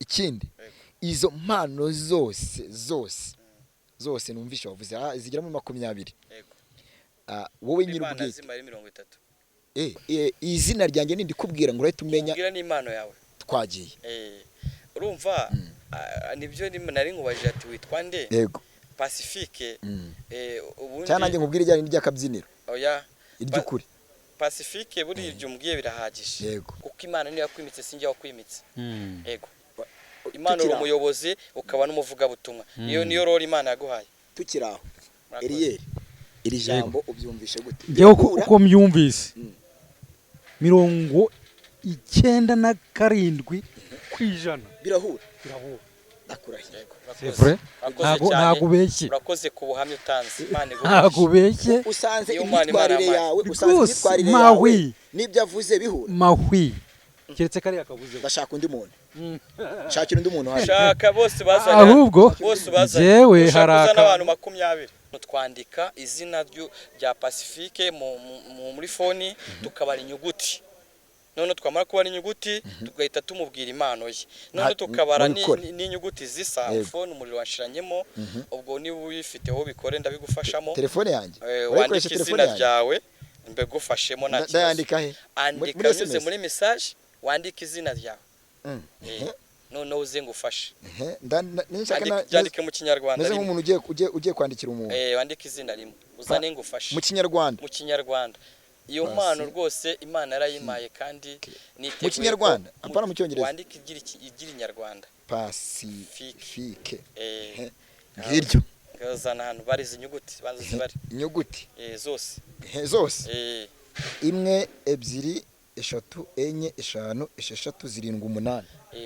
Ikindi, izo mpano zose zose zose numvishe wavuze, zigera muri 20. Yego. Wowe Imana nyir'ubwite zimara 30. Izina ryanjye nindikubwira ngo urahita umenya. Ubwira n'impano yawe. Twagiye. Urumva, nibyo nari nkubajije ati witwa nde? Yego. Pacifique. Ubundi Cyangwa nanjye nkubwire ijyanye n'iry'akabyiniro? Oya. Iry'ukuri. Pacifique, buriya ibyo umbwiye birahagije. Kuko Imana niyo yakwimitse, sinjye wakwimitse. Yego, Imana uri Tukiri aho. umuyobozi ukaba n'umuvugabutumwa, iyo niyo role Imana yaguhaye. Tukiri aho. Murakoze. Eriyeri, iri jambo ubyumvishe gute? Njyewe Birahura? uko mbyumvise, 97%. Birahura. Birahura. Ndakurahiye. Yego, C'est urakoze. vrai. Urakoze Ntago cyane. ntago ubeshye. Urakoze ku buhamya utanze, Imana iguhe Ntago umugisha. ubeshye. Usanze Niyo Mana imyitwarire Imana yawe, usanze Rwose, imyitwarire yawe mahwi. n'ibyo avuze bihura. Mahwi, keretse kariya kabuze. Ndashaka undi muntu, shakira undi muntu hano. Shaka bose bazanye. Ahubwo Bose bazanye. njyewe Ushaka hari uzana aka abantu 20. Twandika izina rya Pacifique muri phone, tukabara inyuguti, none twamara kubara inyuguti tugahita tumubwira impano ye, none tukabara mubikore. n'inyuguti zisa. Yego. Phone umuriro washiranyemo, ubwo niba uyifiteho bikore, ndabigufashamo. Telefone yanjye. Urayikoresha Wandike telefone izina yanjye? ryawe mbigufashemo, nta kibazo. Ndayandika he? Andika Muri unyuze SMS? muri message, wandike izina ryawe. Noneho uze ngufashe. Ehe, ninshaka Byandike mu Kinyarwanda meze rimwe. nk'umuntu ugiye kwandikira umuntu. Wandike izina rimwe uzane ngufashe. Mu Kinyarwanda. Mu Kinyarwanda. Iyo mpano rwose Imana yarayimpaye kandi niteguye Mu Kinyarwanda? Apana mu Cyongereza? Wandike igira Inyarwanda. Pacifique. Ngiryo. Ngazana ahantu barize inyuguti, banza zibare. Inyuguti. Zose. Ehe, zose. 1, 2, 3, 4, 5, 6, 7, 8.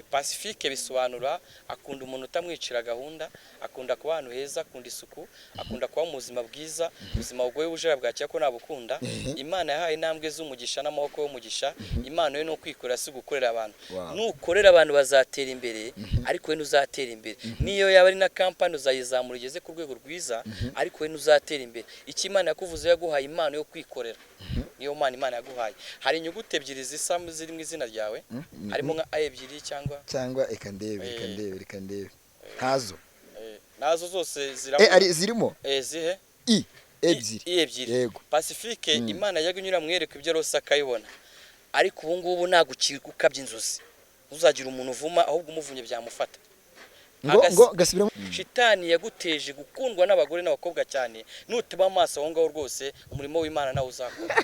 Pacifique bisobanura akunda umuntu utamwicira gahunda, akunda kuba ahantu heza, akunda isuku, akunda kuba mu buzima bwiza, ubuzima bugoye ubujura bwakira ko nabukunda. Imana yahaye intambwe z'umugisha n'amaboko y'umugisha. Impano ye ni ukwikorera, si gukorera abantu. Nukorera abantu bazatera imbere, ariko we ntuzatera imbere. Niyo yaba ari na kampani uzayizamura igeze ku rwego rwiza, ariko we ntuzatera imbere. Icyo Imana yakuvuze, yaguhaye impano yo kwikorera, niyo mpano Imana yaguhaye. Hari inyuguti ebyiri zisa ziri mu izina ryawe, harimo nka A ebyiri cyangwa Cyangwa reka ndebe, reka ndebe, reka ndebe, ntazo. Nazo zose zirabura. Ari zirimo. Zihe? I ebyiri. I ebyiri. Yego. Pacifique, Imana yajyaga inyura mwereka ibyo rose akayibona, ariko ubu ngubu ntabwo ukabya inzozi. Ntuzagira umuntu uvuma, ahubwo umuvunye byamufata. Ngo ngo gasubiremo. Shitani yaguteje gukundwa n'abagore n'abakobwa cyane. Nutaba amaso aho ngaho rwose, umurimo w'Imana nawe uzakora.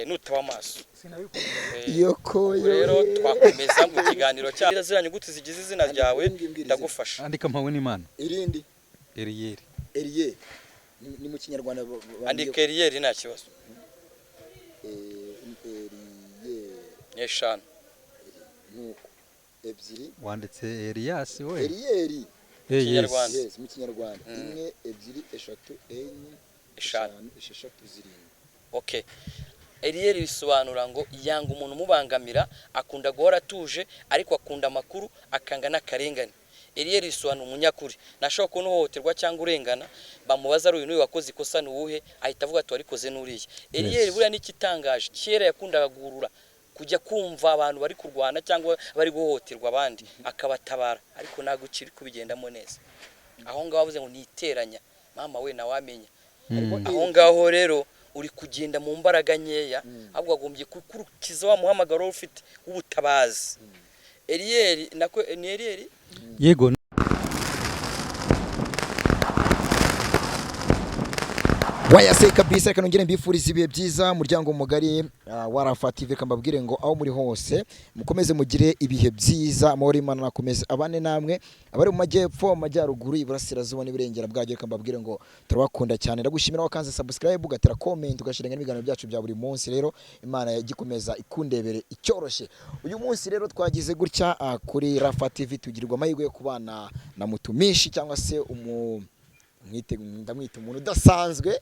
Nutaba amaso. Yoko. Ubwo rero twakomeza mu kiganiro cyacu. Ziriya nyuguti zigize izina ryawe, ndagufasha. Andika mpawe n'Imana. Irindi. Eriyeri. Eriye ni mu Kinyarwanda Andika Eriyeri, nta kibazo. Eriye. Ni eshanu. Nuko ebyiri. Wanditse Eriyasi we. Eriyeri. Yes. Kinyarwanda. Yes, mu Kinyarwanda. 1, 2, 3, 4, 5. 5, 6, 7. Okay, Eriyeri bisobanura ngo yanga umuntu umubangamira, akunda guhora atuje, ariko akunda amakuru, akanga n'akarengane. Eriyeri bisobanura umunyakuri, ntashobora kubona uhohoterwa cyangwa urengana. Bamubaza ari uyu n'uyu wakoze ikosa ni uwuhe, ahita avuga ati warikoze n'uriya. Eriyeri buriya n'ikitangaje, kera yakundaga guhurura, kujya kumva abantu bari kurwana cyangwa bari guhohoterwa abandi akabatabara, ariko ntabwo ukiri kubigendamo neza aho ngaho. Bavuze ngo niteranya mama we nawamenya. Aho ngaho rero uri kugenda mu mbaraga nkeya, ahubwo wagombye gukurikiza wa muhamagaro wari ufite w'ubutabazi. Eriyeri nako ni Eriyeri. Yego. Wayase kabisa, reka nongere mbifurize ibihe byiza, muryango mugari wa Rafa TV. Reka mbabwire ngo aho muri hose mukomeze mugire ibihe byiza, amahoro y'Imana nakomeze abane namwe, abari mu majyepfo, mu majyaruguru, iburasirazuba n'iburengera bwacyo. Reka mbabwire ngo turabakunda cyane. Ndagushimira wakanze subscribe, ugatera comment, ugashyira n'ibiganiro byacu bya buri munsi. Rero Imana yagikomeza ikundebere icyoroshye. Uyu munsi rero twagize gutya kuri Rafa TV tugirwa amahirwe yo kubana na mutumishi cyangwa se umu ndamwita umuntu udasanzwe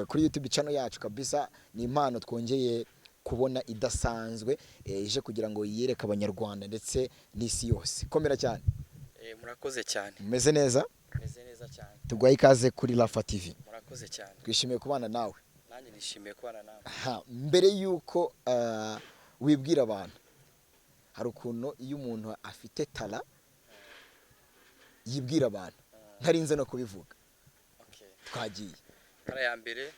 kuri YouTube channel yacu kabisa. Ni impano twongeye kubona idasanzwe, ije kugira ngo yiyereke Abanyarwanda ndetse n'isi yose. Komera cyane. Murakoze cyane. Mumeze neza? Meze neza cyane. Tuguhaye ikaze kuri Rafa TV. Murakoze cyane. Twishimiye kubana nawe. Nanjye nishimiye kubana nawe. Aha, mbere y'uko wibwira abantu Hari ukuntu iyo umuntu afite talent yibwira abantu, ntarinze no kubivuga. Okay. Twagiye. Talent ya mbere,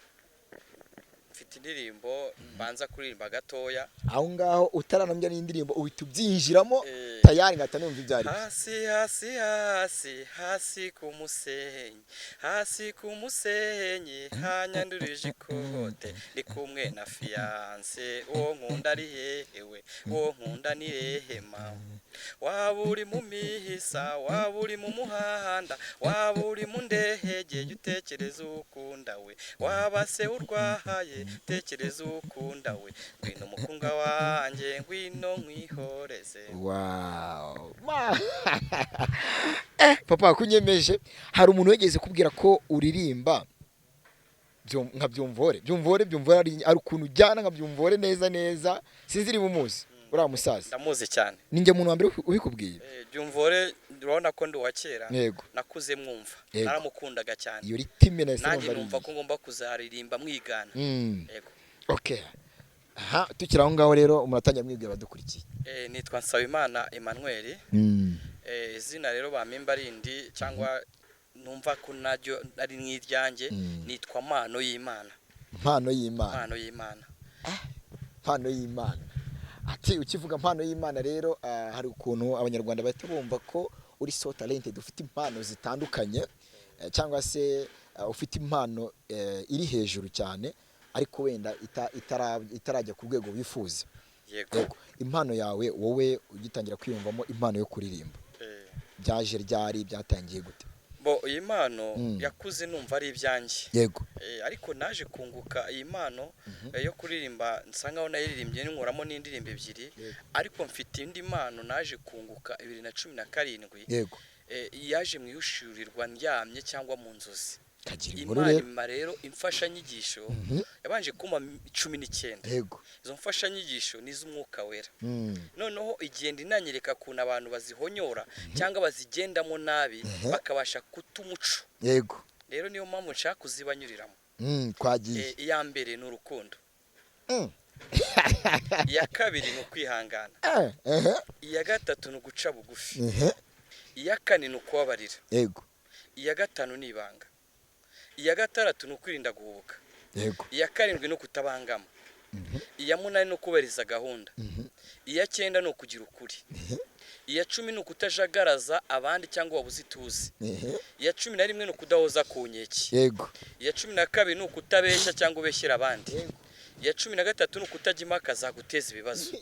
mfite indirimbo mbanza kuririmba gatoya. Aho ngaho utaranambya n'indirimbo, uhita ubyinjiramo. Eh. Tayari ngahita numva ibyo ari byo. Hasi, hasi, hasi, hasi ku musenyi, hasi ku musenyi, hanyandurije ikote, ndi kumwe na fiancé, uwo nkunda ari hehewe, uwo nkunda ni rehema. Waba uri mu mihisa, waba uri mu muhanda, waba uri mu ndege, jya utekereza ukunda we. Waba se urwahaye, tekereza ukunda we. Ngwino mukunga wanjye, ngwino nkwihoreze. Wow. Papa, kunyemeje. Hari umuntu wigeze kubwira ko uririmba nka Byumvore? Byumvore ari ukuntu ujyana nka Byumvore neza neza. Sinzi niba umuzi uriya musaza. Ndamuzi cyane. Ninjye muntu wa mbere ubikubwiye? Byumvore, urabona ko ndi uwa kera. Nakuze mwumva. Naramukundaga cyane. Iyo rythme nahise Nanjye numva ari numva iyi. ko ngomba kuzaririmba mwigana. Yego. Okay, aha tukiri aho ngaho rero, muratangira mwibwira abadukurikiye. Nitwa Nsabimana Emmanuel. Izina rero bampimba rindi cyangwa numva ko naryo ari nk'iryanjye, nitwa Mpano y'Imana. Mpano y'Imana. Mpano y'Imana. Mpano y'Imana. Ati ukivuga mpano y'Imana rero, hari ukuntu Abanyarwanda bahita bumva ko uri so talented, ufite impano zitandukanye, cyangwa se ufite impano iri hejuru cyane, ariko wenda itarajya ku rwego wifuza. Yego. Yego. Impano yawe wowe ugitangira kwiyumvamo impano yo kuririmba, byaje ryari? Byatangiye gute? Bo, iyi mpano yakuze numva ari ibyanjye. Ariko naje kunguka iyi mpano yo kuririmba, nsa nkaho nayiririmbye nkuramo n'indirimbo ebyiri. Ariko mfite indi mpano naje kunguka 2017. Yaje mu ihishurirwa ndyamye cyangwa mu nzozi. Kagira inkuru Imana rero. Impa rero imfashanyigisho. Yabanje kumpa 19. Izo mfashanyigisho ni iz'Umwuka Wera. Noneho igenda inanyereka ukuntu abantu bazihonyora cyangwa bazigendamo nabi, bakabasha kuta umuco. Rero niyo mpamvu nshaka kuzibanyuriramo. Twagiye. Iya mbere ni urukundo. Iya kabiri ni ukwihangana. Iya gatatu ni uguca bugufi. Iya kane ni ukubabarira. Iya gatanu ni ibanga. Iya gatandatu ni ukwirinda guhubuka. Iya karindwi ni ukutabangama. Iya munani ni ukubahiriza gahunda. Iya cyenda ni ukugira ukuri. Iya 10 ni ukutajagaraza abandi cyangwa wabuze ituze. Iya 11 ni ukudahoza ku nkeke. Iya 12 ni ukutabeshya cyangwa ubeshyera abandi. Iya 13 ni ukutajya impaka zaguteza ibibazo.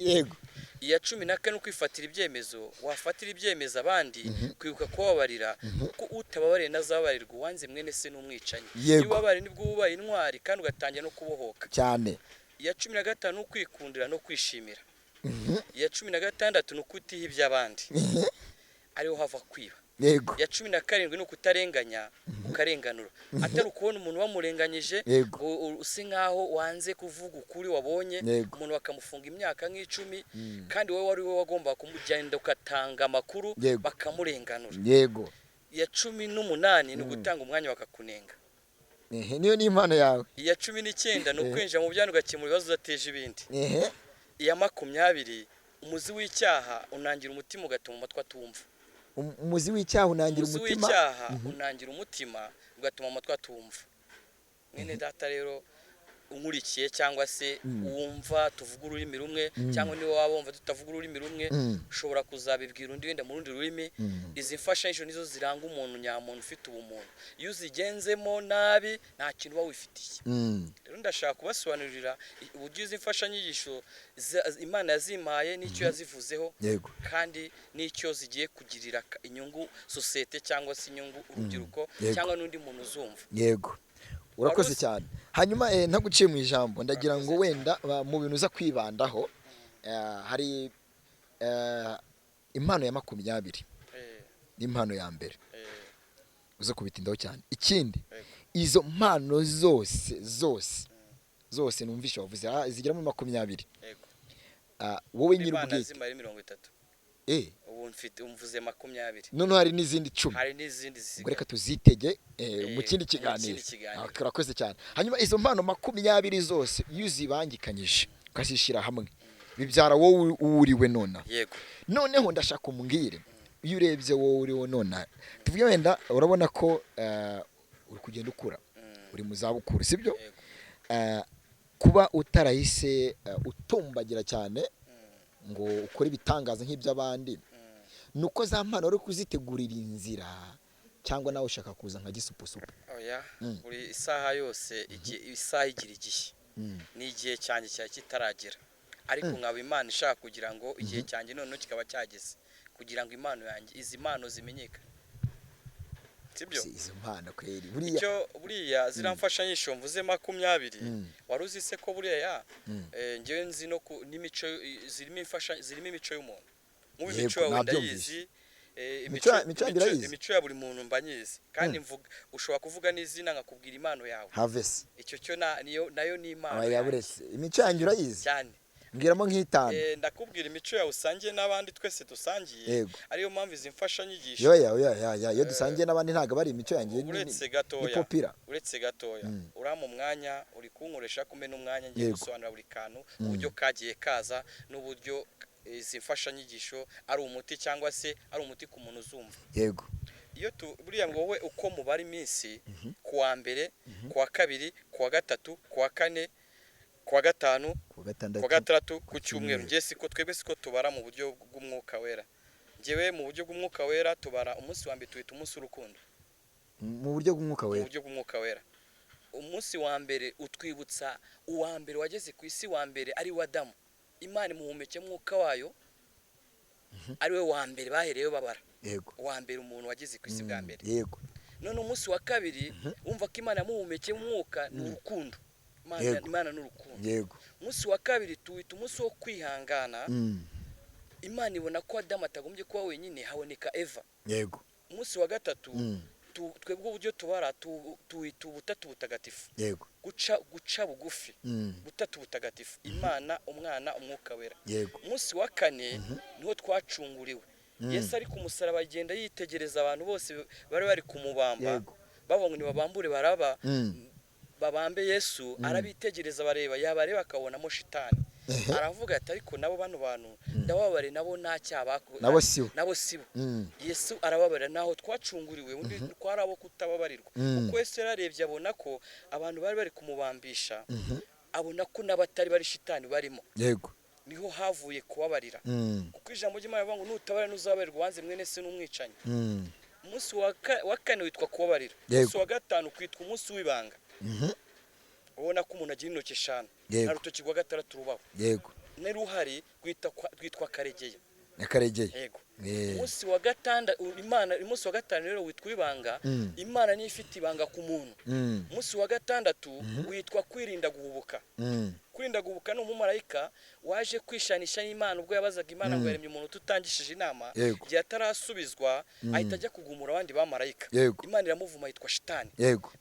Iya 14 ni ukwifatira ibyemezo, wafatira ibyemezo abandi, kwibuka kubabarira, kuko utababariye ntazababarirwa, uwanze mwene se n'umwicanyi. Iyo ubabariye nibwo uba ubaye intwari kandi ugatangira no kubohoka. Cyane. Iya 15 ni ukwikundira no kwishimira. Iya 16 ni ukutiha iby'abandi, ariho hava kwiba. Iya 17 ni ukutarenganya ukarenganura, atari ukubona umuntu bamurenganyije ngo use nkaho wanze kuvuga ukuri wabonye. Umuntu bakamufunga imyaka nk'icumi, kandi wowe wari wowe wagombaga kumujyana ugatanga amakuru, bakamurenganura. Iya 18 ni ugutanga umwanya bakakunenga. Niyo ni impano yawe. Iya 19 ni ukwinjira mu byanyu ugakemura ibibazo udateje ibindi. Iya 20, umuzi w'icyaha unangira umutima ugatuma amatwi atumva. Umuzi w'icyaha unangira Umuzi umutima. w'icyaha unangira umutima ugatuma amatwi atumva. Mwene data rero unkurikiye, cyangwa se wumva tuvuga ururimi rumwe, cyangwa niba waba wumva tutavuga ururimi rumwe, ushobora kuzabibwira undi wenda mu rundi rurimi. Izi mfashanyigisho nizo ziranga umuntu nyamuntu ufite ubumuntu. Iyo uzigenzemo nabi, nta kintu uba wifitiye. Rero ndashaka kubasobanurira uburyo izi mfashanyigisho Imana yazimpaye n'icyo yazivuzeho, kandi n'icyo zigiye kugirira inyungu sosiyete cyangwa se inyungu urubyiruko, cyangwa n'undi muntu uzumva. Yego, urakoze Wari cyane. Hanyuma ntaguciye mu ijambo, ndagira ngo wenda mu bintu uza kwibandaho, hari impano ya 20 n'impano ya mbere uza kubitindaho cyane. Ikindi, izo mpano zose zose zose numvishe wavuze, zigera muri 20, wowe Imana nyir'ubwite zimara 30. Ubu mfite umvuze 20. Noneho hari n'izindi 10. Hari n'izindi Ubwo zisigaye. reka tuzitege mu kindi Mu kiganiro. kindi kiganiro. Ah, urakoze cyane. Hanyuma izo mpano 20 zose iyo uzibangikanyije ukazishyira hamwe, Bibyara wowe uwuriwe nona. Yego. Noneho ndashaka umbwire, iyo urebye wowe uriho nona, tuvuge wenda urabona ko uri kugenda ukura, uri mu zabukuru, sibyo? Yego. Kuba utarahise utumbagira cyane ngo ukore ibitangaza nk'iby'abandi, ni uko za mpano wari kuzitegurira inzira, cyangwa nawe ushaka kuza nka Gisupusupu? Oya. Buri isaha yose, isaha igira igihe. Ni igihe cyanjye cyari kitaragera, ariko nkaba Imana ishaka kugira ngo igihe cyanjye noneho kikaba cyageze, kugira ngo impano yanjye, izi mpano zimenyekane, sibyo? Si izo mpano kweri buriya? Icyo buriya ziriya mfashanyigisho mvuze 20, wari uzi se ko buriya ya njyewe nzi no n'imico, zirimo zirimo imico y'umuntu, nk'ubu Yego, imico yawe nabyumvise. ndayizi. Imico yanjye urayizi? Imico ya buri muntu mba nyizi, kandi mvuga, ushobora kuvuga n'izina nkakubwira impano yawe. Havesi. Icyo cyo niyo nayo ni impano Aba yanjye. Yaburetse, imico yanjye urayizi? Cyane. Mbwiramo nk'itanu. Ndakubwira imico yawe usangiye n'abandi, twese dusangiye. Ariyo mpamvu izi mfashanyigisho Yoya, oya, ya ya, iyo dusangiye n'abandi ntabwo bari imico yanjye, Uretse ni gatoya. popira. Uretse gatoya. Urampa umwanya, uri kunkoresha kumena umwanya, ngiye gusobanura buri kantu, uburyo kagiye kaza n'uburyo izi mfashanyigisho ari umuti, cyangwa se ari umuti ku muntu uzumva. Iyo tu buriya ngo wowe uko mubara iminsi, ku wa mbere, ku wa kabiri, ku wa gatatu, ku wa kane, ku wa gatanu, ku ku wa gatandatu, gatandatu, ku cyumweru. cyumweru. Njye siko, twebwe siko tubara mu buryo bw'umwuka wera. Njyewe mu buryo bw'umwuka wera tubara umunsi wa mbere tuwita umunsi w'urukundo. Mu buryo bw'umwuka Mu wera. buryo bw'umwuka wera, umunsi wa mbere utwibutsa uwa mbere wageze ku isi, wa mbere ari we Adamu. Imana imuhumeke mwuka wayo, ari we wa mbere bahereyeho babara. Uwa mbere, umuntu wageze ku isi bwa mbere. None umunsi wa kabiri, wumva ko Imana yamuhumekeye umwuka, ni urukundo. Imana, Imana ni urukundo. Umunsi wa kabiri tuwita umunsi wo kwihangana. Imana ibona ko Adamu atagombye kuba wenyine, haboneka Eva. Umunsi wa gatatu, twebwe uburyo tubara tuwita ubutatu butagatifu. Guca bugufi. Butatu butagatifu, Imana Umwana, Umwuka Wera. Umunsi wa kane niho twacunguriwe. Yesu ari ku musaraba agenda yitegereza abantu bose bari bari kumubamba, bavuga ngo nibabambure baraba, babambe Yesu. Arabitegereza, bareba, yabareba akabonamo shitani. Aravuga ati: "Ariko nabo bano bantu ndababare, nabo nta cyaha bakoze." Nabo sibo. Nabo sibo. Yesu arababarira. Naho twacunguriwe, undi twari abo kutababarirwa. Kuko Yesu yararebye abona ko abantu bari bari kumubambisha, abona ko n'abatari bari shitani barimo. Niho havuye kubabarira. Kuko ijambo ry'Imana rivuga ngo nutabarira ntuzabarirwa, wanze mwene se n'umwicanyi. Umunsi wa kane witwa kubabarira. Umunsi wa gatanu kwitwa umunsi w'ibanga. Ubona ko umuntu agira intoki eshanu, nta rutoki rwa gatandatu rubaho. N'uruhari rwitwa Karegeya. Nyakaregeye. Yego. Umunsi wa gatandatu, Imana, umunsi wa gatanu rero witwa ibanga. Imana niyo ifite ibanga ku muntu. Umunsi wa gatandatu witwa kwirinda guhubuka. Kwirinda guhubuka ni umumarayika waje kwishanisha n'Imana ubwo yabazaga Imana ngo yaremye umuntu tutangishije inama. Igihe atarasubizwa, ahita ajya kugumura abandi bamarayika. Imana iramuvuma, yitwa shitani.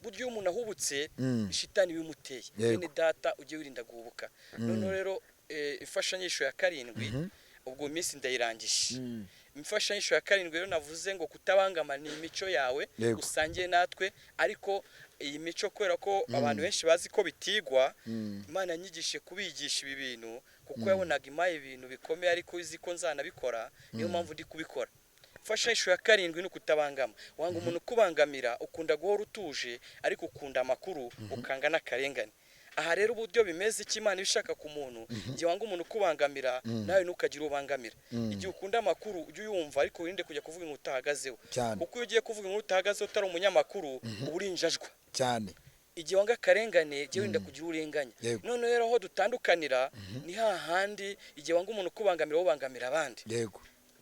Burya iyo umuntu ahubutse, shitani bimuteye. Bene data, ujye wirinda guhubuka. Noneho rero imfashanyigisho ya karindwi, ubwo iminsi ndayirangije. Imfashanyigisho ya karindwi rero navuze ngo kutabangama ni imico yawe usangiye natwe. Ariko iyi mico, kubera ko abantu benshi bazi ko bitigwa, Imana yanyigishije kubigisha ibi bintu, kuko yabonaga impaye ibintu bikomeye, ariko izi ko nzanabikora, niyo mpamvu ndi kubikora. Imfashanyigisho ya karindwi ni ukutabangama. Wanga umuntu ukubangamira, ukunda guhora utuje, ariko ukunda amakuru, ukanga n'akarengane. Aha rero uburyo bimeze, icyo Imana iba ishaka ku muntu: igihe wanga umuntu ukubangamira, nawe ntukagire uwo ubangamira. Igihe ukunda amakuru, ujye uyumva, ariko wirinde kujya kuvuga inkuru utahagazeho. Kuko iyo ugiye kuvuga inkuru utahagazeho, utari umunyamakuru, uba uri injajwa. Igihe wanga akarengane, jya wirinda kugira urenganya. Noneho rero aho dutandukanira ni hahandi, igihe wanga umuntu ukubangamira, wowe ubangamira abandi.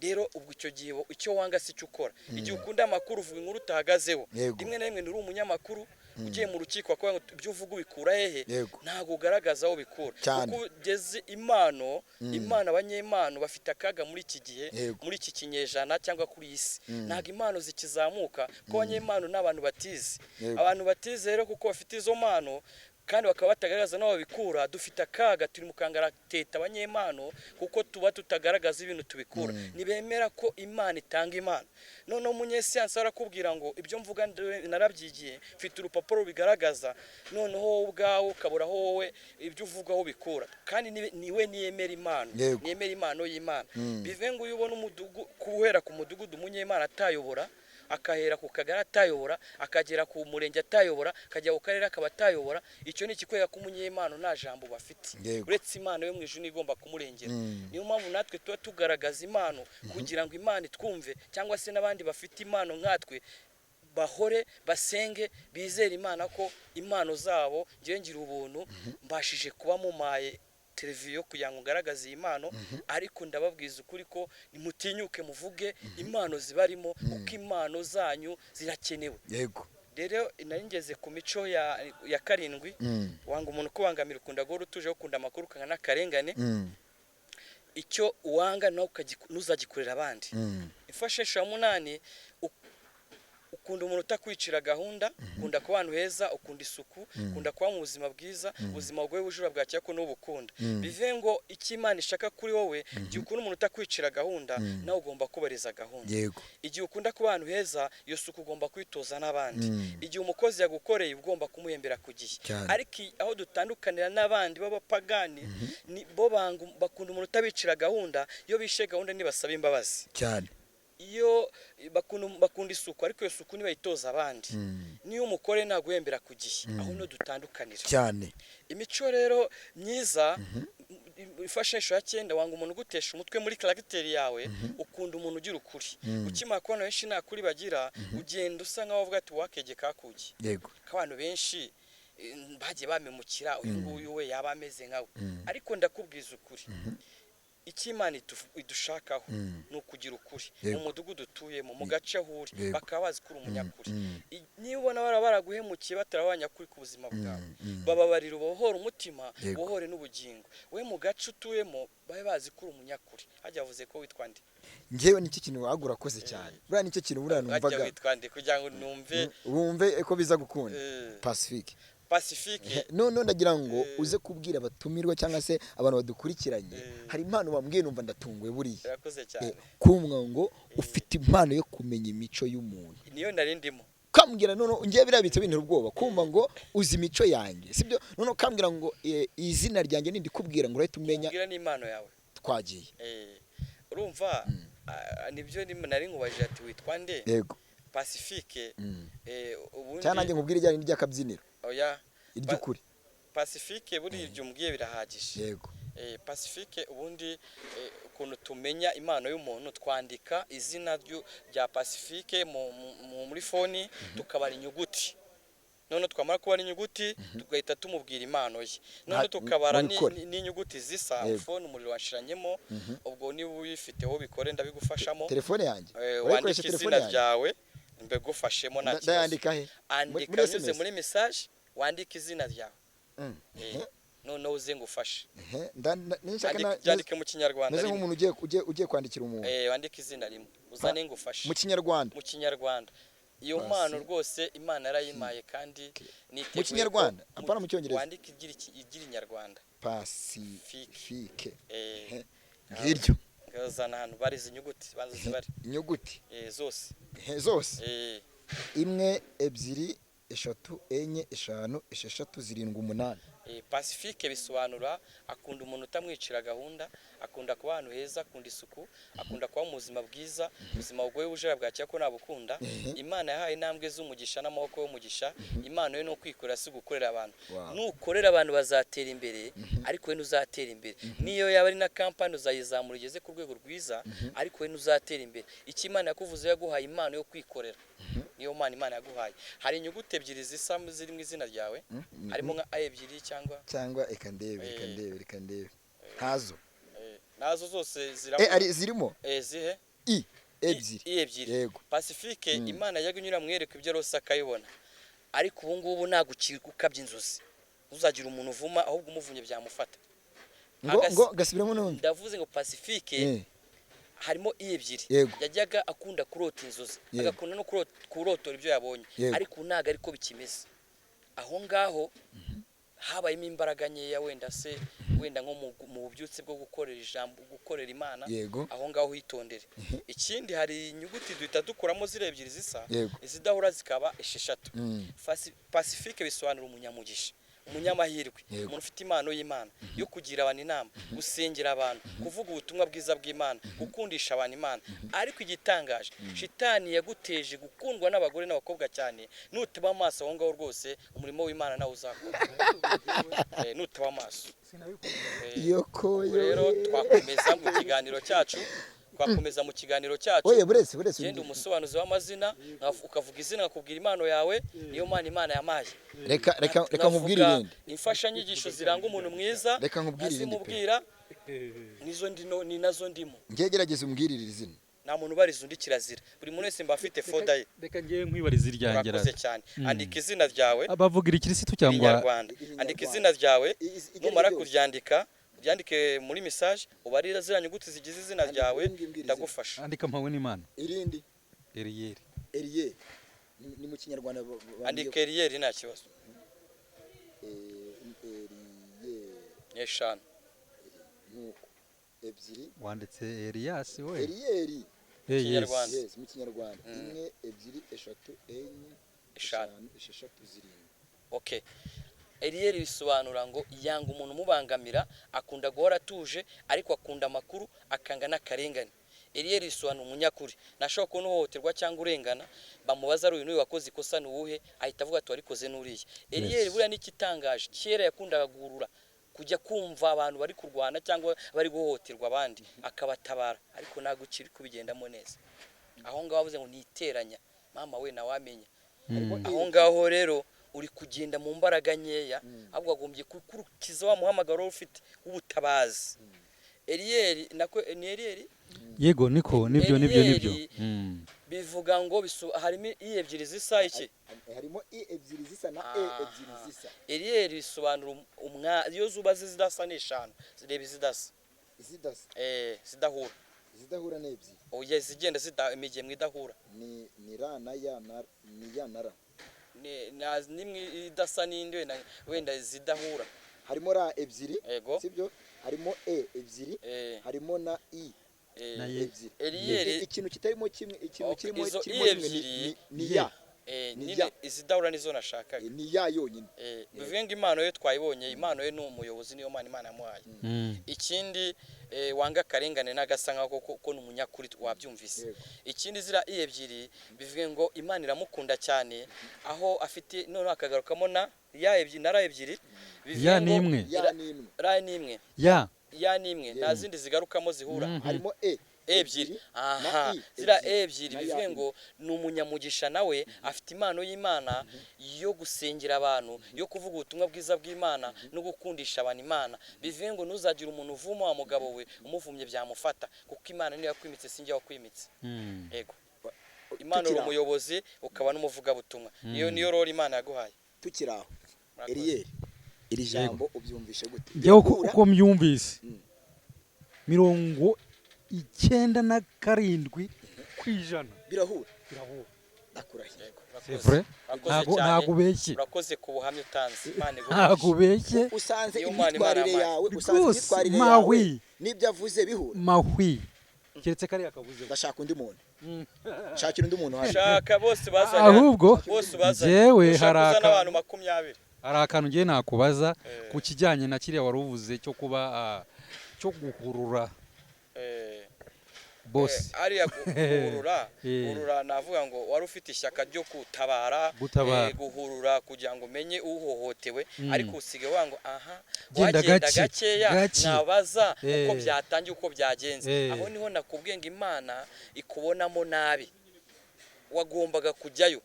Rero ubwo icyo gihe icyo wanga si cyo ukora. Igihe ukunda amakuru, uvuga inkuru utahagazeho. Rimwe na rimwe nturi umunyamakuru, ugiye mu rukiko bakubwira ngo ibyo uvuga ubikura hehe? Ntabwo ugaragaza aho ubikura. Kuko ugeze impano, impano, abanyempano bafite akaga muri iki gihe, muri iki kinyejana cyangwa kuri iyi si. Ntabwo impano zikizamuka, kuko abanyempano ni abantu batize. Abantu batize rero, kuko bafite izo mpano. Kandi bakaba batagaragaza n'aho babikura. Dufite akaga, turi mu kangaratete abanyempano, kuko tuba tutagaragaza ibintu tubikura. Ntibemera ko Imana itanga impano. Noneho umunyesiyansi arakubwira ngo ibyo mvuga narabyigiye, mfite urupapuro rubigaragaza. Noneho wowe ubwawe ukabura aho wowe ibyo uvuga aho ubikura, kandi niwe niyemera impano, niyemera impano y'Imana. Bivuze ngo iyo ubona umudugu, guhera ku mudugudu umunyemana atayobora, akahera ku kagari atayobora, akagera ku murenge atayobora, akajya ku karere akaba atayobora, icyo ni ikikwereka ko umunyempano nta jambo bafite, uretse Imana yo mu ijuru igomba kumurengera. Niyo mpamvu natwe tuba tugaragaza impano kugira ngo Imana itwumve, cyangwa se n'abandi bafite impano nkatwe bahore basenge, bizere Imana ko impano zabo. Ngewe ngira ubuntu, mbashije kuba mumaye televiziyo kugira ngo ngaragaze iyi mpano, ariko ndababwiza ukuri ko nimutinyuke muvuge impano zibarimo, kuko impano zanyu zirakenewe. Rero nari ngeze ku mico ya karindwi. Wanga umuntu ukubangamira, ukunda guhora utuje, ukunda amakuru, ukanga n'akarengane. Icyo uwanga nawe ntuzagikorera abandi. Imfashisho ya munani, ukunda umuntu utakwicira gahunda, ukunda kuba ahantu heza, ukunda isuku, ukunda kuba mu buzima bwiza, ubuzima bugoye bujura bwakira ko n'ubukunda. Bivuze ngo icyo Imana ishaka kuri wowe, igihe ukunda umuntu utakwicira gahunda, nawe ugomba kubahiriza gahunda. Igihe ukunda kuba ahantu heza, iyo suku ugomba kwitoza n'abandi. Igihe umukozi yagukoreye, uba ugomba kumuhembera ku gihe. Ariko aho dutandukanira n'abandi b'abapagani ni bo bakunda umuntu utabicira gahunda, iyo bishe gahunda ntibasaba imbabazi. Iyo bakunda isuku, ariko iyo suku ntibayitoza abandi. Niyo umukore ntaguhembera ku gihe, aho niho dutandukanira. Imico rero myiza, ifashisho ya cyenda, wanga umuntu ugutesha umutwe muri caractère yawe, ukunda umuntu ugira ukuri. Ukimara kubona benshi nta kuri bagira, ugenda usa nkaho uvuga ati wakege kakugi, ko abantu benshi bagiye bamemukira, uyu nguyu we yaba ameze nkawe. Ariko ndakubwiza ukuri, icyo Imana idushakaho ni ukugira ukuri mu mudugudu utuyemo, mu gace aho uri, bakaba bazi ko uri umunyakuri. Niba ubona baraguhemukiye bataraba abanyakuri ku buzima bwawe, bababarira, ubohore umutima, ubohore n'ubugingo. We mu gace utuyemo babe bazi ko uri umunyakuri. Hajya bavuze ko witwa nde? Njyewe nicyo kintu wagura urakoze cyane, buriya nicyo kintu buriya Hajya numvaga. witwa nde kugira ngo numve? Wumve ko biza gukunda. Pacifique. Pacifique. None ndagira ngo uze kubwira abatumirwa cyangwa se abantu badukurikiranye, hari impano wambwiye numva ndatunguwe buriya. Urakoze cyane. Kumva ngo ufite impano yo kumenya imico y'umuntu. Niyo nari ndimo. Kambwira none ngiye biriya bitse bintera ubwoba, kumva ngo uzi imico yanjye, sibyo? None ukambwira ngo izina ryanjye nindikubwira ngo urahita umenya. Ubwira n'impano yawe. Twagiye. Urumva, nibyo nari nkubajije ati witwa nde? Yego. Pacifique. Ubundi Cyangwa nanjye nkubwire ijyanye n'iry'akabyiniro? Oya. Iry'ukuri. Pacifique, buriya ibyo umbwiye birahagije. Pacifique, ubundi ukuntu tumenya impano y'umuntu, twandika izina rya Pacifique muri phone, tukabara inyuguti. None twamara kubara inyuguti, tugahita tumubwira impano ye. None tukabara mubikore. n'inyuguti zisa. Phone umuriro washiranyemo, ubwo niba uyifite wowe bikore, ndabigufashamo. Telefone yanjye? Urayikoresha? Wandike Telefone izina yanjye? ryawe mbigufashemo, nta kibazo. Ndayandika he? Andika Muri unyuze SMS? muri message, wandike izina ryawe. Noneho uze ngufashe. Ehe, ninshaka Byandike mu Kinyarwanda meze rimwe. nk'umuntu ugiye kwandikira umuntu. Wandike izina rimwe, uzane ngufashe. Mu Kinyarwanda. Mu Kinyarwanda. Iyo Pasi. mpano rwose Imana yarayimpaye, kandi niteguye Mu Kinyarwanda? Apana mu Cyongereza? Wandike igira Inyarwanda. Pacifique. Ngiryo. Ngazana ahantu barize inyuguti, banza zibare. Inyuguti? Zose. Ehe, zose. 1, 2, 3, 4, 5, 6, 7, 8. Pacifique bisobanura akunda umuntu utamwicira gahunda, akunda kuba ahantu heza, akunda isuku, akunda kuba mu buzima bwiza, ubuzima bugoye ubujura bwakira ko nabukunda. Imana yahaye intambwe z'umugisha n'amaboko y'umugisha. Impano ye ni ukwikorera, si gukorera abantu. Nukorera abantu bazatera imbere, ariko we ntuzatera imbere. Niyo yaba ari na kampani uzayizamura igeze ku rwego rwiza, ariko we ntuzatera imbere. Icyo Imana yakuvuze, yaguhaye impano yo kwikorera, niyo mpano Imana yaguhaye. Hari inyuguti ebyiri zisa ziri mu izina ryawe, harimo nka a ebyiri cyangwa Cyangwa reka ndebe, reka ndebe, reka ndebe, ntazo. Nazo zose zirabura. Ari zirimo. Zihe? I ebyiri. I ebyiri. Yego. Pacifique, Imana yajyaga inyura mwereka ibyo rose akayibona, ariko ubu ngubu ntabwo ukabya inzozi. Ntuzagira umuntu uvuma, ahubwo umuvunye byamufata. Ngo ngo gasubiremo n'undi. Ndavuze ngo Pacifique, harimo i ebyiri. Yajyaga akunda kurota inzozi, agakunda no kurotora ibyo yabonye, ariko ubu ntabwo ariko bikimeze aho ngaho. Habayemo imbaraga nkeya, wenda se wenda nko mu bubyutse bwo gukorera ijambo, gukorera Imana. Aho ngaho hitondere. Ikindi, hari inyuguti duhita dukuramo ziriya ebyiri zisa, izidahura zikaba 6. Pacifique bisobanura umunyamugisha, umunyamahirwe, umuntu ufite impano y'Imana yo kugira abantu inama, gusengera abantu, kuvuga ubutumwa bwiza bw'Imana, gukundisha abantu Imana. Ariko igitangaje, shitani yaguteje gukundwa n'abagore n'abakobwa cyane. Nutaba amaso aho ngaho rwose, umurimo w'Imana nawe uzakora. Nutaba amaso. Yoko. Ubwo rero twakomeza mu kiganiro cyacu, twakomeza mu kiganiro cyacu. Oye, buretse, buretse. Genda umusobanuzi w'amazina, ukavuga izina nkakubwira impano yawe, niyo mpano Imana yampaye. Reka, reka, reka nkubwire Nkavuga irindi. imfashanyigisho ziranga umuntu mwiza. Reka nkubwire irindi pe. Nkazimubwira, nizo ndino, ni nazo ndimo. Ngiye gerageza umbwirire izina. Nta muntu ubariza undi, kirazira. Buri muntu wese mba afite folder ye. Reka ngewe nkwibariza iryanjye. Urakoze cyane. Andika izina ryawe. Bavugira ikirisitu cyangwa Inyarwanda. Andika izina ryawe. Iryo Numara ryose. kuryandika, uryandike muri message, ubarira ziriya nyuguti zigize izina Andika ryawe. umbwire izina. Ndagufasha. Andika mpawe n'Imana. Irindi. Eriyeri. Eriyeri ni mu Kinyarwanda Andika Eriyeri, nta kibazo. Eriyeri. Ni 5. Nuko ebyiri. Wanditse Eliyasi we. Eriyeri. Eh, yes. Kinyarwanda. Yes, mu Kinyarwanda. 1, 2, 3, 4, 5. 5, 6, 7. Okay. Eriyeri bisobanura ngo yanga umuntu umubangamira, akunda guhora atuje, ariko akunda amakuru, akanga n'akarengane. Eriyeri bisobanura umunyakuri. Ntashobora kubona uhohoterwa cyangwa urengana, bamubaza ari uyu n'uyu wakoze ikosa ni uwuhe, ahita avuga ati warikoze n'uriya. Eriyeri buriya n'ikitangaje, kera yakundaga guhurura, kujya kumva abantu bari kurwana cyangwa bari guhohoterwa abandi, akabatabara, ariko ntabwo ukiri kubigendamo neza. Aho ngaho bavuze ngo niteranya mama we nawamenya. Aho ngaho rero uri kugenda mu mbaraga nkeya, ahubwo wagombye gukurikiza wa muhamagaro wari ufite w'ubutabazi. Eriyeri nako ni Eriyeri. Yego, niko, nibyo, nibyo, nibyo. Eriyeri bivuga ngo harimo i ebyiri zisa iki? Harimo i ebyiri zisa na e ebyiri zisa. Eriyeri bisobanura iyo zuba zidasa ni 5, reba izidasa. Zidasa. Zidahura. Zidahura ni ebyiri. Oya, izigenda zida imigemo idahura. Ni ra na ya na ni ya na ra. Ni nimwe idasa n'indi, wenda zidahura. Harimo ra ebyiri. Yego. Sibyo, harimo e ebyiri, harimo na i Na ye. ebyiri. Eriyeri. Ikintu kitarimo kimwe, ikintu Okay, kirimo izo kirimo i kimwe ebyiri. ni ya. Ni Nyine ya. izidahura nizo nashakaga. Ni ya yonyine. Bivuge ngo impano ye twayibonye, impano ye ni umuyobozi, niyo mpano Imana yamuhaye. Ikindi, wanga akarengane n'agasa nkaho ko ni umunyakuri, wabyumvise. Ikindi, ziriya i ebyiri bivuge ngo Imana iramukunda cyane, aho afite noneho akagarukamo na ya ebyiri na ra ebyiri, bivuge Ya ngo ni imwe. Ya ni imwe. Ra ni imwe. Ya. Ya ni imwe, nta zindi zigarukamo zihura. Harimo e Ebyiri. na Aha. i Ziriya ebyiri, ebyiri na ya bivuge imwe. ngo ni umunyamugisha, nawe afite impano y'Imana yo gusengera abantu, yo kuvuga ubutumwa bwiza bw'Imana no gukundisha abantu Imana. Bivuge ngo ntuzagire umuntu uvuma wa mugabo we, umuvumye byamufata, kuko Imana niyo yakwimitse, sinjye wakwimitse. Yego, Imana uri Tukiri aho. umuyobozi ukaba n'umuvugabutumwa, niyo role Imana yaguhaye. Tukiri aho. Murakoze. Eriyeri, iri jambo ubyumvishe gute? Njyewe Birahura? uko mbyumvise, 97%. Birahura. Birahura. Ndakurahiye. Yego, C'est urakoze. vrai. Urakoze Ntago cyane. ntago ubeshye. Urakoze ku buhamya utanze, Imana iguhe Ntago umugisha. ubeshye. Usanze Niyo Mana imyitwarire Imana yawe, usanze Rwose, imyitwarire mahwi. yawe n'ibyo avuze bihura. Mahwi, keretse kariya kabuze. Ndashaka undi muntu, shakira undi muntu hano. Shaka bose bazane. Ahubwo bose bazane. njyewe Ushaka hari uzane abantu 20. Hari akantu ngiye nakubaza ku kijyanye na kiriya wari uvuze cyo kuba cyo guhurura boss. Ariya guhurura, guhurura navuga ngo wari ufite ishyaka ryo gutabara. Gutabara. Guhurura kugira ngo umenye uhohotewe, ariko usigaye wagira ngo aha Genda wagenda gake, gakeya, gake. nabaza uko byatangiye, uko byagenze. Aho niho nakubwiye ngo Imana ikubonamo nabi, wagombaga kujyayo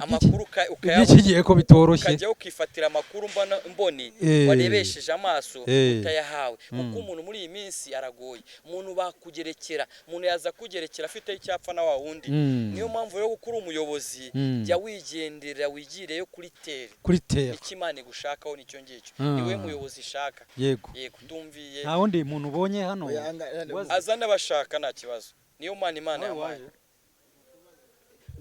amakuru ukayabona. Iby'iki gihe ko bitoroshye. Ukajyaho ukifatira amakuru mboni warebesheje amaso, utayahawe, kuko umuntu muri iyi minsi aragoye. Umuntu bakugerekera, umuntu yaza kugerekera afite icyapfa na wa wundi. Niyo mpamvu rero kuko uri umuyobozi, jya wigendera, wigireyo kuri terrain. Kuri terrain. Icyo Imana igushakaho nicyo ngicyo. Niwe muyobozi ishaka. Yego, utumviye. Nta wundi muntu ubonye hano? Oya, Aza n'abashaka, nta kibazo, niyo Mana Imana Nawe yampaye. waje.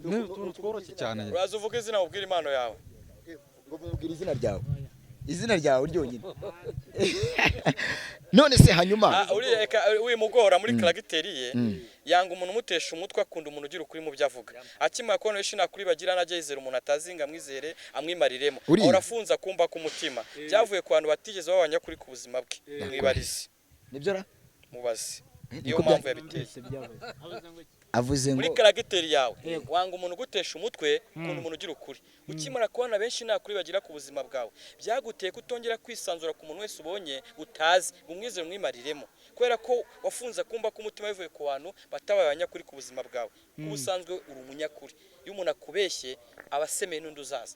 Ni utuntu tworoshye cyane. Uraza uvuga izina, ubwira impano yawe. Ngo mubwire izina ryawe. Izina ryawe ryonyine. None se hanyuma Ah, uriya reka wimugora muri caractère ye, yanga umuntu umutesha umutwe, akunda umuntu ugira ukuri mu byo avuga. Akimara kubona benshi nakuri bagira, najya yizera umuntu atazi ngo amwizere amwimariremo. Uriya. Ahora afunze akumba k'umutima, byavuye ku bantu batigeze baba abanyakuri ku buzima bwe. Mwibarize. Nibyo ra? Mubaze niyo Niko mpamvu yabiteye. Avuze Muri ngo caractère yawe, wanga umuntu ugutesha umutwe, ukunda umuntu ugira ukuri. Ukimara kubona benshi nta kuri bagira ku buzima bwawe, byaguteye kutongera kwisanzura ku muntu wese ubonye utazi ngo umwizere umwimariremo, kubera ko wafunze akumba k'umutima bivuye ku bantu batabaye abanyakuri ku buzima bwawe. Kuko ubusanzwe uri umunyakuri, iyo umuntu akubeshye aba asemeye n'undi uzaza.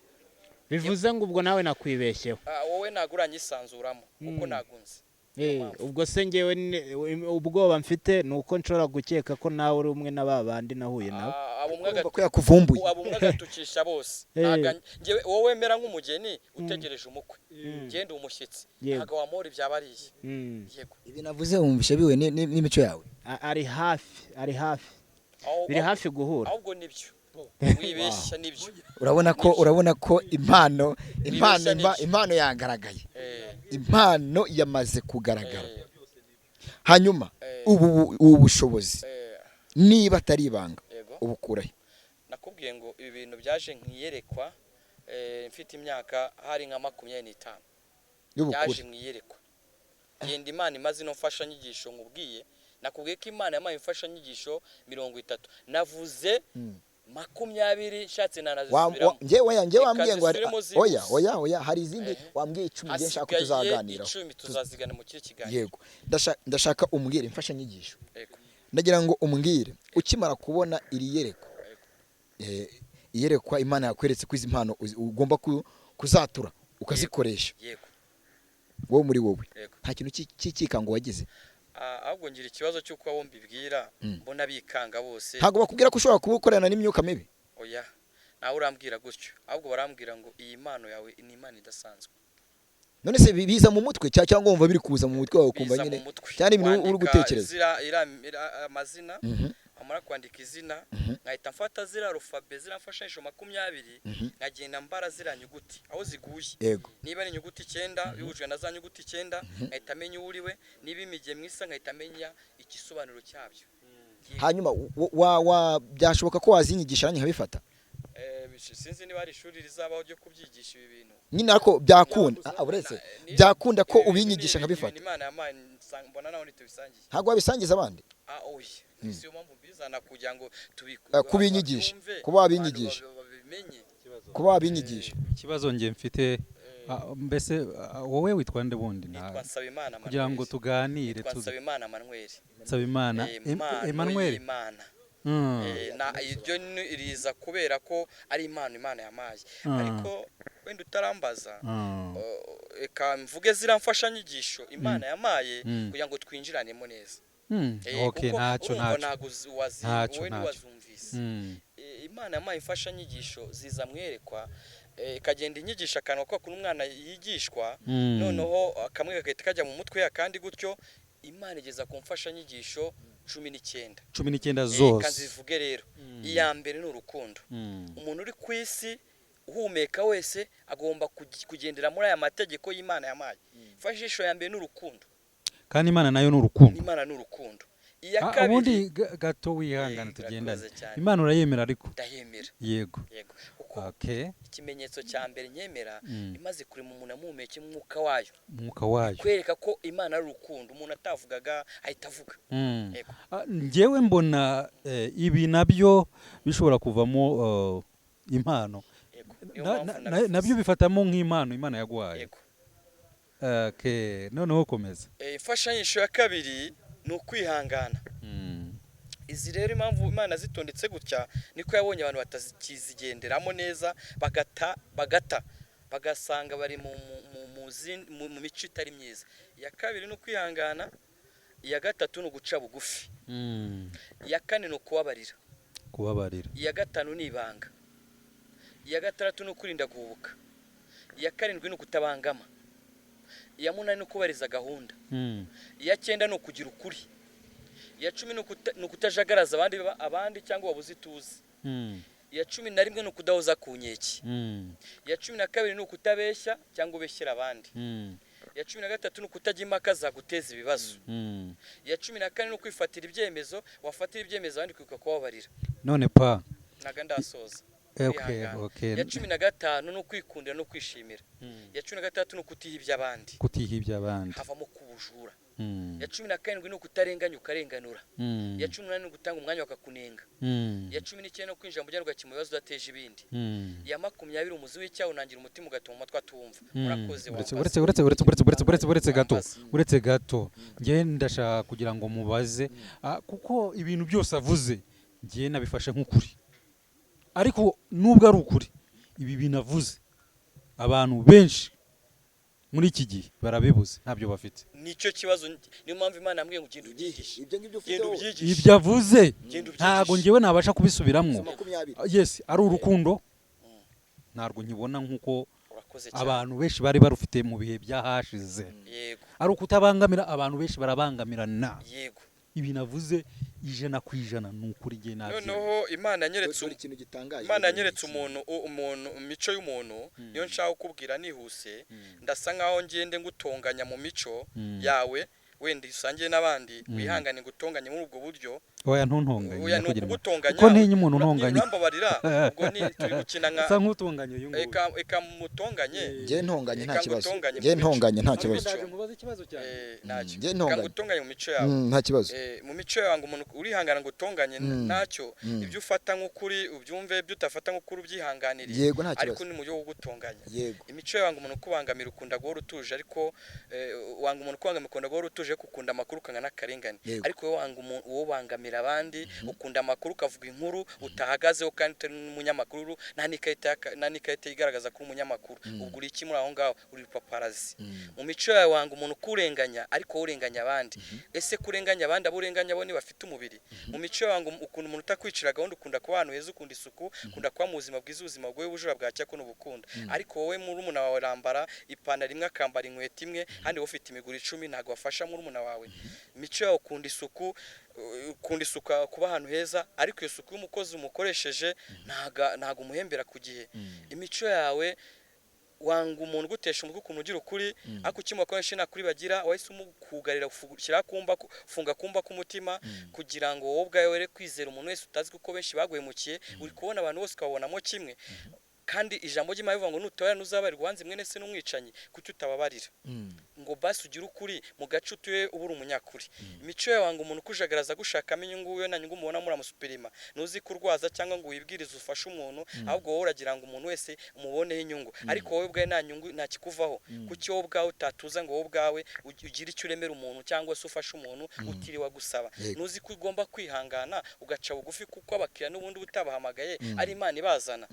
Bivuze ngo ubwo nawe nakwibeshyeho? Ah, wowe ntabwo uranyisanzuramo kuko nagunze. Ubwo se ngewe ubwoba mfite ni uko nshobora gukeka ko nawe uri umwe na ba bandi nahuye nabo. Ah, abo umwe Urumva ko yakuvumbuye. Abo umwe agatukisha bose. Ntago njyewe wowe wemera nk'umugeni utegereje umukwe, ngende umushyitsi. Ntago wamora ibyabariye. Yego. Ibi navuze wumvishe biwe n'imico yawe? Ari hafi, ari hafi. Biri hafi guhura. Ahubwo nibyo, wibeshya, nibyo. Urabona ko impano Wibeshya, nibyo. Impano yagaragaye. Impano yamaze kugaragara. Hanyuma ubu bushobozi, niba atari ibanga, Yego. ubukurahe? Nakubwiye ngo ibi bintu byaje nkiyerekwa, mfite imyaka hari nka 25. Y'ubukure. Byaje mu iyerekwa, genda Imana imaze ino mfashanyigisho nkubwiye. Nakubwiye ko Imana yampaye imfashanyigisho 30, navuze 20, nshatse nanazisubiramo. Njyewe oya, njyewe Reka wambwiye ngo zisubiremo zihuse. Oya, oya, oya, hari izindi wambwiye 10 ngiye nshaka ko Hasigaye tuzaganiraho. 10, tuzazigana mu kindi kiganiro. Yego. Ndashaka umbwire imfashanyigisho. Yego. Ndagira ngo umbwire, ukimara kubona iri yerekwa, iyerekwa Imana yakweretse ko izi mpano ugomba kuzatura ukazikoresha, Yego. wowe muri wowe, Yego. nta kintu cy'ikikango wagize? Ah, ahubwo ngira ikibazo cy'uko abo mbibwira mbona bikanga bose. Ntabwo bakubwira ko ushobora kuba ukorana n'imyuka mibi? Oya, nawe urambwira gutyo, ahubwo barambwira ngo iyi mpano yawe ni impano idasanzwe. None se biza mu mutwe cyangwa wumva biri kuza mu mutwe wawe ukumva Biza mu nyine mutwe. cyane ibintu uri Wandika gutekereza? Amazina, wamara kwandika izina, nkahita mfata ziriya alphabet, ziriya mfashanyigisho 20, nkagenda mbara ziriya nyuguti aho ziguye. Niba ari inyuguti 9 bihujwe na za nyuguti 9, nkahita menya uwo uriwe. Niba imigemo isa, nkahita menya igisobanuro cyabyo. Hanyuma wa byashoboka ko wazinyigisha nanjye nkabifata? Sinzi niba hari ishuri rizabaho ryo kubyigisha ibi bintu. Nyine ariko byakunda. Ah, uretse byakunda ko Ibi bintu ubinyigisha ni nkabifata. ibintu Imana yampaye, mbona naho ntitubisangiye. Ntabwo wabisangiza abandi? Ah, oya, si yo mpamvu mbizana, kugira ngo Kubinyigisha, babyumve, kuba wabinyigisha. abantu babimenye. Kuba wabinyigisha. Ikibazo njye mfite, mbese wowe witwa nde bundi? Nitwa Nsabimana Kugira ngo Manuel. tuganire. Nitwa Tuzi Nsabimana Manuel. Nsabimana Impano Emmanuel. y'Imana. Na iryo riza kubera ko ari impano Imana yampaye. Ariko wenda utarambaza, reka mvuge ziriya mfashanyigisho Imana yampaye kugira ngo twinjiranemo neza. Okay, Kuko ntacyo, urumva ntacyo. ntabwo Ntacyo, wowe ntacyo. ntiwazumvise. Imana yampaye imfashanyigisho ziza mwerekwa, ikagenda inyigisha akantu ko kuri umwana yigishwa, noneho kamwe gagahita kajya mu mutwe akandi gutyo. Imana igeza ku mfashanyigisho 19. 19 zose. Kanzivuge rero. Iya mbere ni urukundo. Umuntu uri ku isi uhumeka wese agomba kugendera muri aya mategeko y'Imana yampaye. Imfashanyigisho ya mbere ni urukundo. Kandi Imana nayo ni urukundo. Imana ni urukundo. Iya Ah, kabiri ubundi gato wihangane, tugendane. Urakoze cyane. Imana urayemera ariko? Ndayemera. Yego. Yego, kuko ikimenyetso cya mbere nyemera, imaze kurema umuntu amuhumeka umwuka wayo, Umwuka wayo. kwereka ko Imana ari urukundo. Umuntu atavugaga ahita avuga. Yego. Ah, njyewe mbona ibi nabyo bishobora kuvamo impano. Yego, niyo mpamvu nabivuze. Nabyo bifatamo nk'impano Imana yaguhaye. Yego. Okay, noneho komeza. Imfashanyigisho ya kabiri ni ukwihangana. Izi rero impamvu Imana zitondetse gutya niko yabonye abantu batakizigenderamo neza, bagata bagasanga bari mu mico itari myiza. Iya kabiri ni ukwihangana. Iya gatatu ni uguca bugufi. Iya kane ni ukubabarira. Kubabarira. Iya gatanu ni ibanga. Iya gatandatu ni ukurinda guhubuka. Iya karindwi ni ukutabangama. Iya munani ni ukubahiriza gahunda. Iya cyenda ni ukugira ukuri. Iya 10 ni ukutajagaraza abandi cyangwa wabuze ituze. Iya 11 ni ukudahoza ku nkeke. Iya 12 ni ukutabeshya cyangwa ubeshyera abandi. Iya 13 ni ukutajya impaka zaguteza ibibazo. Iya 14 ni ukwifatira ibyemezo, wafatira ibyemezo abandi kwibuka kubabarira. None pa Ntago ndasoza. Okay. Wihangana. Okay. Iya 15 ni ukwikundira no kwishimira. Iya 16 ni ukutiha iby'abandi. Kutihibya abandi. Havamo kubujura. Iya 17 ni ukutarenganya ukarenganura. Iya 18 ni ugutanga umwanya bakakunenga. Iya 19 ni ukwinjira mu muryango ugakemura ibibazo udateje ibindi. Iya 20, umuzi w'icyaha unangira umutima ugatuma amatwi atumva. Murakoze. Uretse Wambaza. uretse uretse uretse uretse uretse uretse uretse gato. Wambaza. Uretse gato, njye ndashaka kugira ngo mubaze, kuko ibintu byose avuze njye nabifashe nk'ukuri, ariko nubwo ari ukuri, ibi bintu avuze abantu benshi muri iki gihe barabibuze, ntabyo bafite. Nicyo kibazo, niyo mpamvu Imana yambwiye ngo ugende ubyigishe. Ibyo ngibyo ufite Genda wowe. ubyigishe. Ibyo avuze Genda ubyigishe. ntago njyewe nabasha kubisubiramwo. Izo 20. Yes, ari urukundo ntabwo nkibona nk'uko Urakoze cyane. abantu benshi bari barufite mu bihe byahashize. Ari ukutabangamira, abantu benshi barabangamirana. Ibintu avuze 100% ni ukuri, njye nabyemera. Noneho Imana yanyeretse Dore ikintu gitangaje. Imana yanyeretse umuntu, umuntu, imico y'umuntu, niyo nshaka kukubwira nihuse. Ndasa nkaho ngende ngutonganya mu mico yawe, wenda usangiye n'abandi. Wihangane ngutonganye muri ubwo buryo. Oya, ntuntonganye. Oya, ni Nyakugirwa. ukugutonganya. Kuko ntinya umuntu untonganya. Urambabarira, ubwo ni turi gukina nka Usa nk'utonganye uyu nguyu. Eka mutonganye. Njye ntonganye nta Reka kibazo. ngutonganye Njye mu mico. ntonganye nta Mu kibazo. mico. Ndaje nkubaze ikibazo cyanjye. Ntacyo. Njye Reka ntonganye. ngutonganye mu mico yawe. Nta kibazo. Mu mico yawe ngo umuntu urihangana ngo utonganye, ntacyo. Ibyo ufata nk'ukuri ubyumve, ibyo utafata nk'ukuri ubyihanganire. Yego, nta Ariko kibazo. ni mu buryo bwo gutonganya. Yego. Imico yawe ngo umuntu ukubangamira, ukunda guhora utuje, ariko wanga umuntu ukubangamira, ukunda guhora utuje, ariko ukunda amakuru ukanga n'akarengane. Ariko wowe wanga umuntu uwo ubangamira abandi, ukunda amakuru, ukavuga inkuru utahagazeho kandi utari n'umunyamakuru, nta n'ikarita igaragaza ko uri umunyamakuru. Ubwo uri iki muri aho ngaho? Uri paparazi. Mu mico yawe wanga umuntu ukurenganya, ariko wowe urenganya abandi. Ese kurenganya abandi, abo urenganya bo ntibafite umubiri? Mu mico yawe wanga ukuntu umuntu utakwicira gahunda, ukunda kuba ahantu heza, ukunda isuku, ukunda kuba mu buzima bwiza, ubuzima bwoye ubujura bwa cyako n'ubukunda, ariko wowe murumuna wawe arambara ipantaro imwe, akambara inkweto imwe, kandi wowe ufite imiguru 10, ntabwo wafasha murumuna wawe. Imico yawe ukunda isuku, ukunda isuku, kuba ahantu heza, ariko iyo suku y'umukozi umukoresheje ntago umuhembera ku gihe. Imico yawe wanga umuntu ugutesha umutwe, ukuntu ugira ukuri, ariko ukimukoresha nta kuri bagira, wahise umukugarira, ushyira kumba, funga kumba k'umutima, kugira ngo wowe ubwawe were kwizera umuntu wese utazi, kuko benshi baguhemukiye. Uri kubona abantu bose ukababonamo kimwe, kandi ijambo ry'Imana rivuga ngo nutabara ntuzabarirwa, wanze mwene se n'umwicanyi. Kuki utababarira ngo basi ugire ukuri mu gace utuye, uba uri umunyakuri? Imico yawe wanga umuntu ukujagaraza gushakamo inyungu, we nta nyungu mubona, muramusupirima. Ntuzi kurwaza cyangwa ngo wibwirize ufashe umuntu, ahubwo wowe uragira ngo umuntu wese umuboneho inyungu, ariko wowe ubwawe nta nyungu, nta kikuvaho. Kuki wowe ubwawe utatuza ngo wowe ubwawe ugire icyo uremera umuntu cyangwa se ufashe umuntu utiriwe agusaba? Ntuzi ko ugomba kwihangana ugaca bugufi, kuko abakiriya n'ubundi utabahamagaye ari Imana ibazana.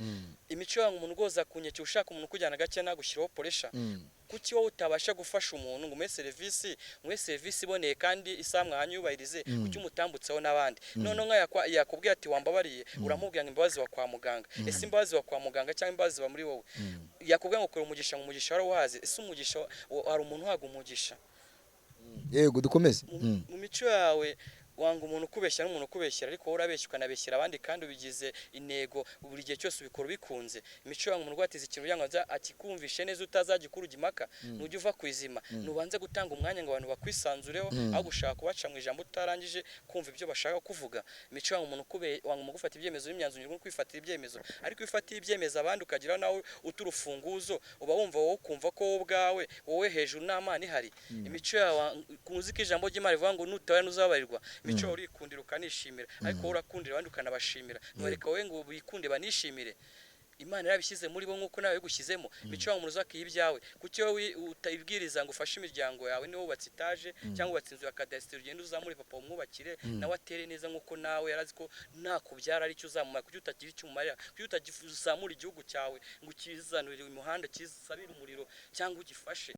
Imico yawe umuntu ugoza ku nkeke, ushaka umuntu ukujyana gake nagushyiraho pressure. Kuki wowe utabasha gufasha umuntu ngo umuhe serivisi iboneye kandi isaha mwahanye yubahirize? Kuki umutambutseho n'abandi? Noneho nka yakubwiye ati wambabariye, uramubwira ngo imbabazi wa kwa muganga. Ese imbabazi wa kwa muganga cyangwa imbabazi ziba muri wowe? Yakubwiye ngo kora umugisha, ngo umugisha warawuhaze. Ese umugisha hari umuntu uhaga umugisha? Yego, dukomeze. Mu mico yawe wanga umuntu ukubeshya n'umuntu ukubeshyera, ariko wowe urabeshya ukanabeshyera abandi, kandi ubigize intego, buri gihe cyose ubikora ubikunze. Imico yawe umuntu ugwatiza ikintu kugira ngo aze akikumvishe neza, utazagikura ujya impaka, nujya uva ku izima, nubanze gutanga umwanya ngo abantu bakwisanzureho, aho gushaka kubaca mu ijambo utarangije kumva ibyo bashaka kuvuga. Imico yawe umuntu wanga umuntu gufata ibyemezo n'imyanzuro, uri kwifatira ibyemezo, ariko iyo ufatiye ibyemezo abandi ukagira nawe uturufunguzo, uba wumva wowe ukumva ko wowe ubwawe wowe hejuru nta Mana ihari. Imico yawe kuzi ko ijambo ry'Imana rivuga ngo nutabara ntuzabarirwa. Imico yawe urikundira ukanishimira, ariko wowe urakundira abandi ukanabashimira, ntiwareka wowe ngo wikunde banishimire. Imana yarabishyize muri bo nk'uko nawe yabigushyizemo. Imico yawe umuntu uzakiha ibyawe. Kuki wowe utayibwiriza ngo ufashe imiryango yawe? Niba wubatse etaje cyangwa wubatse inzu ya kadasiteri, ugende uzamure papa umwubakire nawe atere neza nk'uko nawe yarazi ko nakubyara ari cyo uzamumara. Kuki utagira icyo umumarira? Kuki utazamura igihugu cyawe ngo ukizanire umuhanda, ukisabire umuriro cyangwa ugifashe?